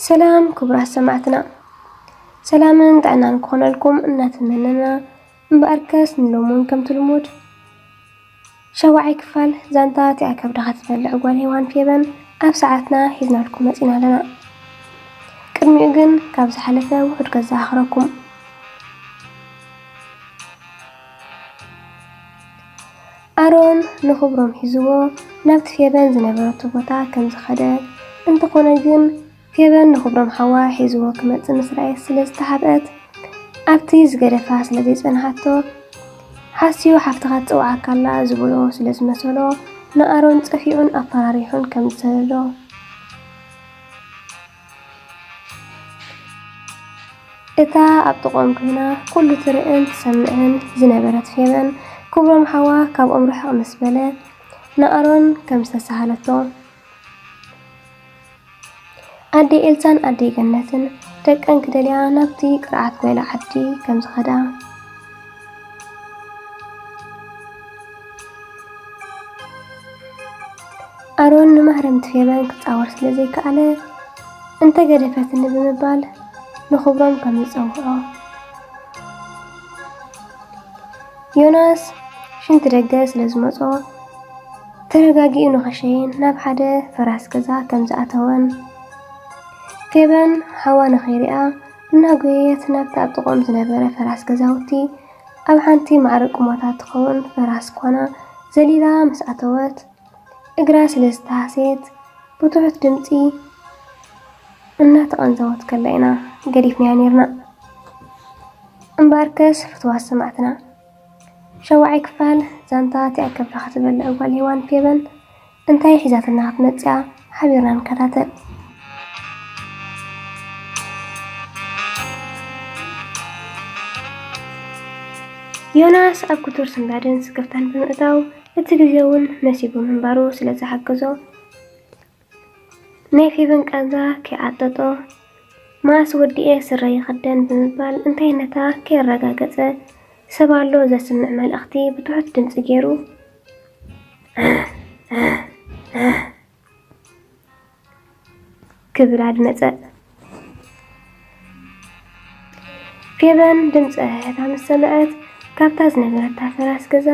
ሰላም ክቡራት ሰማዕትና፣ ሰላምን ጥዕናን ክኾነልኩም እናተመነና፣ እምበኣርከስ ንሎምን ከምቲ ልሙድ ሻውዓይ ክፋል ዛንታ እቲኣ ከብድኻ ትበልዕ ጓል ሄዋን ፌበን ኣብ ሰዓትና ሒዝናልኩም መጺና ኣለና። ቅድሚኡ ግን ካብ ዝሓለፈ ውሑድ ከዘኻኽረኩም። ኣሮን ንኽብሮም ሒዝዎ ናብቲ ፌበን ዝነበረቶ ቦታ ከም ዝኸደ፣ እንተኾነ ግን ፌበን ንኽብሮም ሓዋ ሒዝዎ ክመጽእ ምስ ረኣየት ስለ ዝተሓብአት፣ ኣብቲ ዝገደፋ ስለ ዘይጸንሓቶ፣ ሓስዩ ሓፍትኻ ትጽውዓካ ኣላ ዝበሎ ስለ ዝመሰሎ፣ ንኣሮን ጸፊዑን ኣፈራሪሑን ከም ዝሰደዶ፣ እታ ኣብ ጥቕኦም ኮይና ኩሉ ትርእን ትሰምዕን ዝነበረት ፌበን፣ ክብሮም ሓዋ ካብኦም ርሕቕ ምስ በለ፣ ንኣሮን ከም ዝተሳሃለቶ፣ ኣደይ ኤልሳን ኣደይ ገነትን ደቀን ክደልያ ናብቲ ቅርዓት ጓይላ ዓዲ ከም ዝኸዳ፣ ኣሮን ንማህረምቲ ፌበን ክጻወር ስለ ዘይከኣለ፣ እንተገደፈትኒ ብምባል ንኽብሮም ከም ዝጸውዖ፣ ዮናስ ሽንቲ ደገ ስለ ዝመጾ፣ ተረጋጊኡ ንኸሸይን ናብ ሓደ ፈራስ ገዛ ከም ዝኣተወን፣ ፌበን ሓዋ ንኸይሪኣ እናጎየየት ናብቲ ኣብ ጥቕኦም ዝነበረ ፈራስ ገዛውቲ፣ ኣብ ሓንቲ ማዕረ ቁሞታ ትኸውን ፈራስ ኳና ዘሊላ ምስ ኣተወት፣ እግራ ስለ ዝተሃስየት ብትሑት ድምጺ እናተቐንዘወት ከላ ኢና ገዲፍናያ ኔርና። እምበኣርከስ ፍትዋት ሰማዕትና፣ ሻውዓይ ክፋል ዛንታ እቲኣ ከብድኻ ትበልዕ ጓል ሄዋን ፌበን እንታይ ሒዛትና ክትመጽእ እያ? ሓቢርና ንከታተል። ዮናስ ኣብ ክቱር ስንባደን ስክፍታን ብምእታው፣ እቲ ግዜ እውን መሲቡ ምንባሩ ስለ ዝሓገዞ፣ ናይ ፌበን ቃንዛ ከይዓጠጦ፣ መኣስ ወዲኤ ስረ ይኽደን ብምባል እንታይነታ ከየረጋገጸ፣ ሰብ ኣሎ ዘስምዕ መልእኽቲ ብትሑት ድምጺ ገይሩ ክብል ኣድመጸ። ፌበን ድምጺ ኣህህታ ምስ ሰምዐት፣ ካብታ ዝነበረታ ፈራስ ገዛ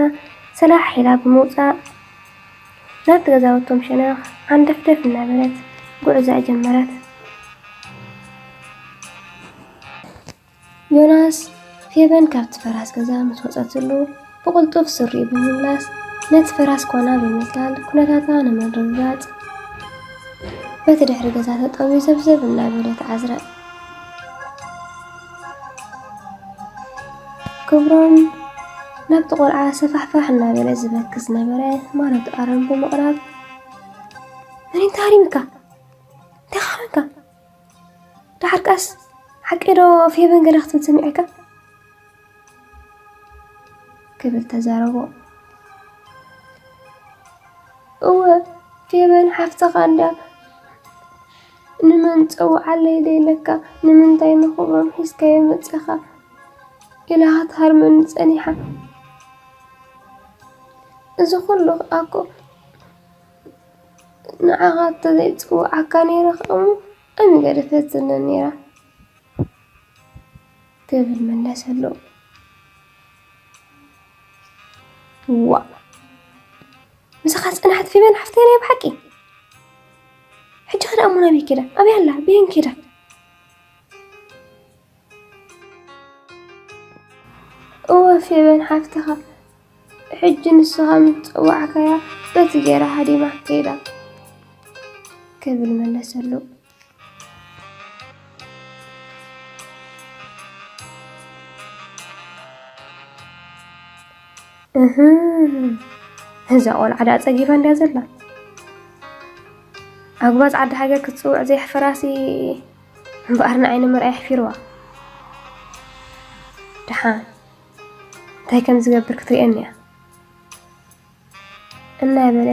ሰላሕ ኢላ ብምውጻእ፣ ናብቲ ገዛውቶም ሸነኽ ዓንደፍደፍ እናበለት ጉዕዞኣ ጀመረት። ዮናስ፣ ፌበን ካብቲ ፈራስ ገዛ ምስ ወጸትሉ፣ ብቕልጡፍ ስሪኡ ብምምላስ፣ ነቲ ፈራስ ኳና ብምዝላል ኩነታታ ንምርግጋጽ፣ በቲ ድሕሪ ገዛ ተጠውዩ ዘብዘብ እናበለ ተዓዝረ። ክብሮም ናብቲ ቆልዓ ሰፋሕፋሕ እናበለ ዝበኪ ዝነበረ ማለቱ ኣረም ብምቕራብ፣ "መን እዩ ተሃሪምካ? እንታይ ኻንካ? ደሓር ቀስ፣ ሓቂ ዶ ፌበን ገለ ክትብል ሰሚዐካ?" ክብል ተዛረቦ። "እወ፣ ፌበን ሓፍትኻ እንድያ። ንመን ጸውዓለይ ደይለካ፣ ንምንታይ ንኽብሮም ሒዝካዮ መጺኻ?" ኢላ ክትሃርመኒ ጸኒሓ። እዚ ኩሉ ከኣ እኮ ንዓኻ እንተዘይጽውዓካ ነይረ ከምኡ ኣይምገደፈትንን ነይራ። ክብል መለሰሉ። ዋእ! ምሳኻ ዝጸንሐት ፌበን ሓፍተይ ናይ ብሓቂ? ሕጂ ኸ ደኣ እሞ ናበይ ኬዳ? ኣበይ ኣላ? በየን ኬዳ? እወ ፌበን ሓፍትኻ፣ ሕጂ ንስኻ ምስ ጸዋዕካያ በቲ ጌራ ሃዲማ ከይዳ። ክብል መለሰሉ። እህ፣ እዛ ቆልዓ ደኣ ጸጊባ እንድያ ዘላ። ኣጉባዝ ዓዲ ሃገር ክትጽውዕ ዘየሕፈራሲ እምበኣር ንዓይ ንምርኣይ ኣሕፊርዋ። ደሓን እንታይ ከም ዝገብር ክትርእየኒ እያ። እናበለ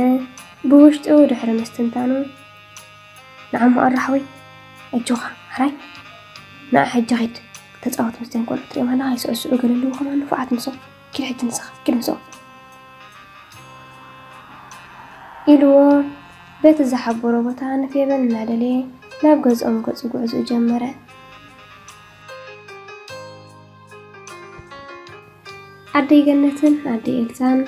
ብውሽጡ ድሕሪ ምስትንታኑ፣ ንዓሞ ኣራሕወይ፣ ኣጆኻ፣ ሕራይ፣ ንዓ ሕጂ ኺድ፣ ተጻወት፣ ምስቶም ቆልዑ ትሪኦም ኣለኻ፣ ይስዕስዑ፣ ገለ ኣለዉ፣ ከማን ንፉዓት ምስኦም፣ ኪድ ሕጂ ንስኻ፣ ኪድ ምስኦም። ኢልዎ፣ በቲ ዝሓበሮ ቦታ ንፌበን እናደለየ፣ ናብ ገዝኦም ገጹ ጉዕዞ ጀመረ። ኣደይ ገነትን ኣደይ ኤልሳን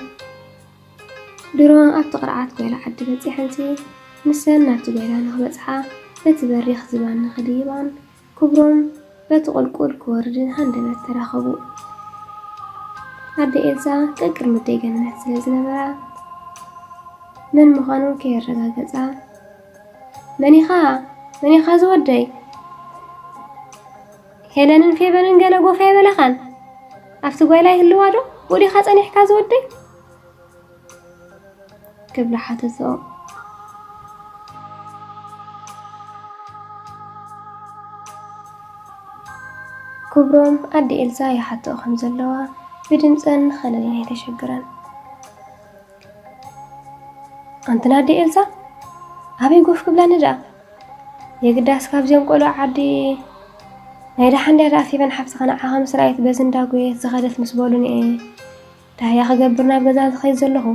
ድሮ ኣብቲ ቅርዓት ጓይላ ዓዲ በጺሐንሲ፣ ንሰን ናብቲ ጓይላ ንኽበጽሓ በቲ በሪኽ ዝባን ንኽድይባን ክብሮም በቲ ቁልቁል ክወርድን ሃንደበት ተራኸቡ። ኣደ ኤልሳ ቅቅድሚ ኣደይ ገነት ስለ ዝነበራ፣ መን ምዃኑ ከየረጋገጻ፣ "መን ኢኻ? መን ኢኻ ዝወደይ? ሄለንን ፌበንን ገለ ጎፋ የበለኻን? ኣብቲ ጓይላ ይህልዋ ዶ? ብኡ ዲኻ ጸኒሕካ ዝወደይ?" ክብላ ሓተቶ። ክብሮም ኣዲ ኤልሳ ይሓትኦ ከም ዘለዋ ብድምፀን ንኸለሊን ኣይተሸግረን። ኣንቲ ናዲ ኤልሳ፣ ኣበይ ጎፍ ክብላኒ ደኣ? የግዳስ ካብዚኦም ቆልዑ ዓዲ ናይ ደሓን ድያ ደኣ ፊበን ሓፍትኻ ንዓኻ ምስ ረኣየት በዚ እንዳጎየት ዝኸደት ምስ በሉኒ እየ ደሃያ ክገብር ናብ ገዛ ዝኸይድ ዘለኹ።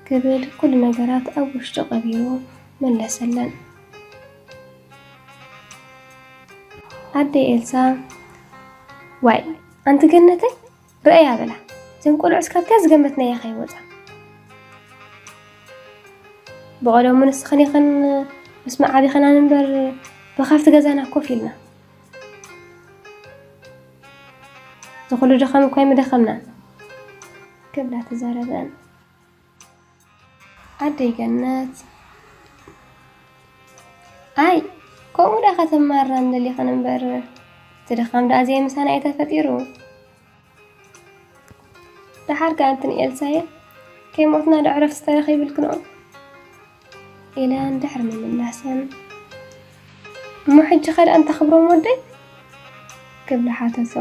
ክብል ኩሉ ነገራት ኣብ ውሽጡ ቀቢሩ መለሰለን። ኣደ ኤልሳ፣ ዋይ፣ ኣንቲ ገነተይ፣ ርኣያ በላ። እዘን ቆልዑስ ካብታ ዝገመትናያ ከይወጻ። ብቐደሙ ንስኽን ኢኽን ምስ መዓቢኽናን እምበር ብኻብቲ ገዛና ኮፍ ኢልና። ዝኹሉ ድኻም እኳ ኣይምደኸምናን። ክብላ ተዛረበን። ኣደይ ገነት፣ ኣይ፣ ከምኡ ደኣ ከተማርራን ደሊኽን እምበር፣ እቲ ድኻም ደኣ ዘይምሳና እዩ ተፈጢሩ። ደሓር ከኣ ኣንትን ኤልሳየ፣ ከይሞትና ዶ ዕረፍቲ ተረኺብልክንኦ? ኢለን ድሕሪ ምምላሰን፣ እሞ ሕጂ ኸ ደኣ ኣንታ ክብሮም ወደይ? ክብላ ሓተቶ።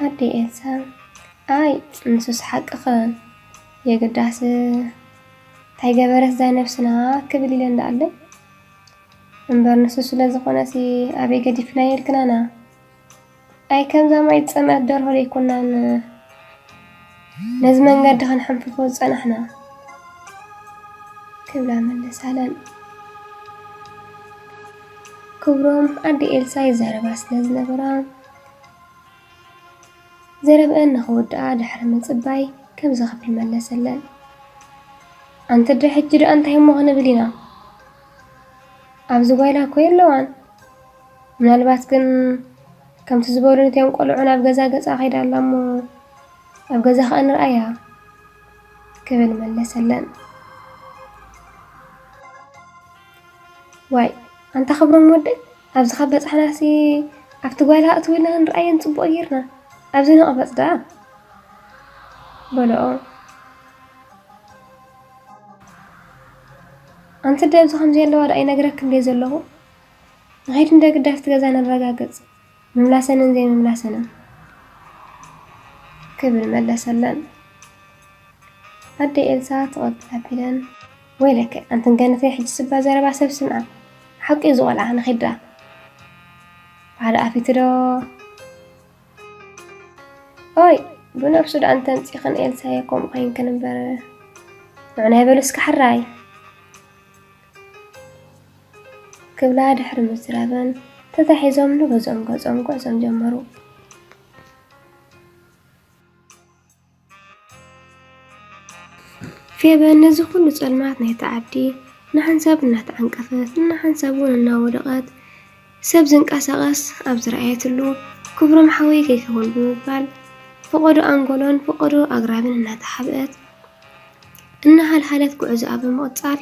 ኣደይ ኤልሳ፣ ኣይ፣ ንሱስ ሓቅኽን፣ የግዳስ እንታይ ገበረት ዛይ ነብስና ክብል ኢለ እንዳኣለይ። እምበር ንሱ ስለ ዝኾነሲ ኣበይ ገዲፍናዮ ኢልክናና። ኣይ፣ ከምዛ ማይ ዝጸምአት ደርሆ ደይኮናን ነዚ መንገዲ ክንሕንፍፎ ዝጸናሕና። ክብላ መለሳለን። ክብሮም ኣደ ኤልሳ ይዛረባ ስለ ዝነበራ፣ ዘረብአን ንኽውድኣ ድሕሪ ምጽባይ ከምዚ ክብል መለሰለን። ኣንቲ ዶ ሕጂ ደኣ እንታይ እሞ ክንብል ኢና? ኣብዚ ጓይላ እኮ የለዋን። ምናልባት ግን ከምቲ ዝበሉ ነቲኦም ቆልዑ ናብ ገዛ ገጻ ከይዳ ኣላ እሞ ኣብ ገዛ ከኣ ንርኣያ ክብል መለሰለን። ዋይ፣ ኣንታ ክብሮም ወደይ፣ ኣብዚ ካብ በጻሕናሲ ኣብቲ ጓይላ ኣእትው ኢልና ክንርኣየን ጽቡቕ ጌርና። ኣብዚ ንቕበጽ ደኣ በልኦ። ኣንቲ ደ ኣብዚ ከምዚ ኣለዋ ደኣ ይነግረክን ደይ ዘለኹ። ንኸይድ እንደ ግዳፍቲ ገዛ ነረጋግጽ። ምምላሰንን ዘይምምላሰንን ክብል መለሰለን። ኣደ ኤልሳ ትቕብል ኣቢለን፣ ወይለከ ኣንትን ገነተይ፣ ሕጂ ስባ ዘረባ ሰብ ስምዓ። ሓቂ እዩ ዝቖልዓ ንኺዳ። ሓደ ኣፊቱ ዶ? ኦይ፣ ብነብሱ ደኣ እንተምጺኽን ኤልሳየ ከምኡ ኮይንክን እምበር። ንዑ ናይ በሉ እስከ ሕራይ። ክብላ ድሕሪ ምዝራበን ተታሒዞም ንገዝኦም ገጾም ጉዕዞም ጀመሩ። ፌበን ነዚ ኩሉ ጸልማት ናይቲ ዓዲ ንሓንሳብ እናተዓንቀፈት ንሓንሳብ እውን እናወደቐት ሰብ ዝንቀሳቐስ ኣብ ዝረኣየትሉ ክብሮም ሓወይ ከይከውን ብምባል ፈቐዶ ኣንጎሎን ፈቐዶ ኣግራብን እናተሓብአት እናሃልሃለት ጉዕዞኣ ብምቕጻል፣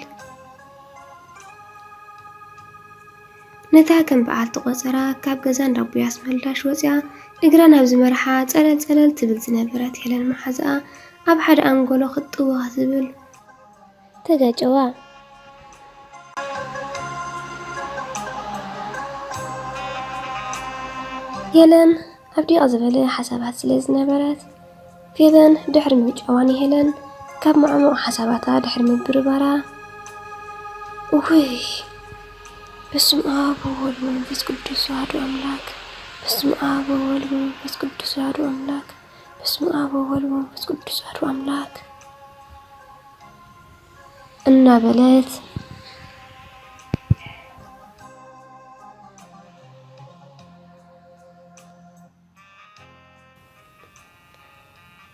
ነታ ከም በዓል ተቖጸራ ካብ ገዛ እንዳቡያ ኣስመልዳሽ ወጺኣ እግራ ናብ ዝመርሓ ጸለል ጸለል ትብል ዝነበረት ሄለን መሓዛኣ ኣብ ሓደ ኣንጎሎ ክጥዋ ክትብል ተጋጨዋ። ሄለን ኣብ ዲቕ ዝበለ ሓሳባት ስለ ዝነበረት፣ ፌበን ድሕሪ ምውጫዋ ንሄለን ካብ መዓሙቕ ሓሳባታ ድሕሪ ምብርባራ፣ "እውይ፣ በስመ ኣብ ወወልድ ወመንፈስ ቅዱስ ኣሐዱ ኣምላክ፣ በስመ ኣብ ወወልድ ወመንፈስ ቅዱስ ኣሐዱ ኣምላክ፣ በስመ አብ ወወልድ ወመንፈስ ቅዱስ አሐዱ አምላክ እናበለት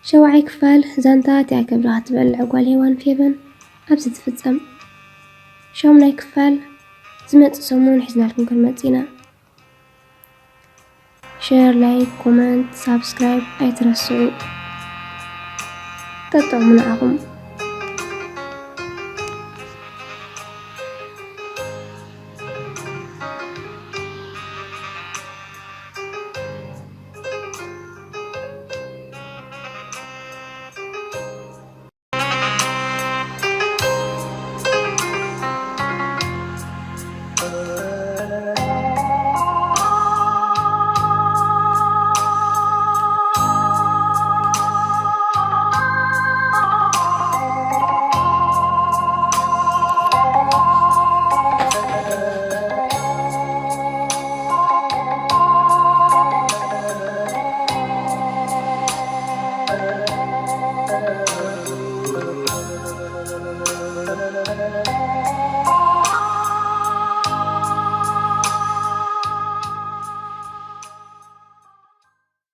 ሸውዓይ ክፋል ዛንታ እቲኣ ከብድኻ ትበልዕ ጓል ሄዋን ፌቨን ኣብዚ ትፍጸም። ሻሙናይ ክፋል ዝመጽእ ሰሙን ሒዝናልኩም ክንመጽእ ኢና። ሸር፣ ላይክ፣ ኮመንት፣ ሳብስክራይብ ኣይትረስዑ። ጠጥዑሙ ንዓኹም።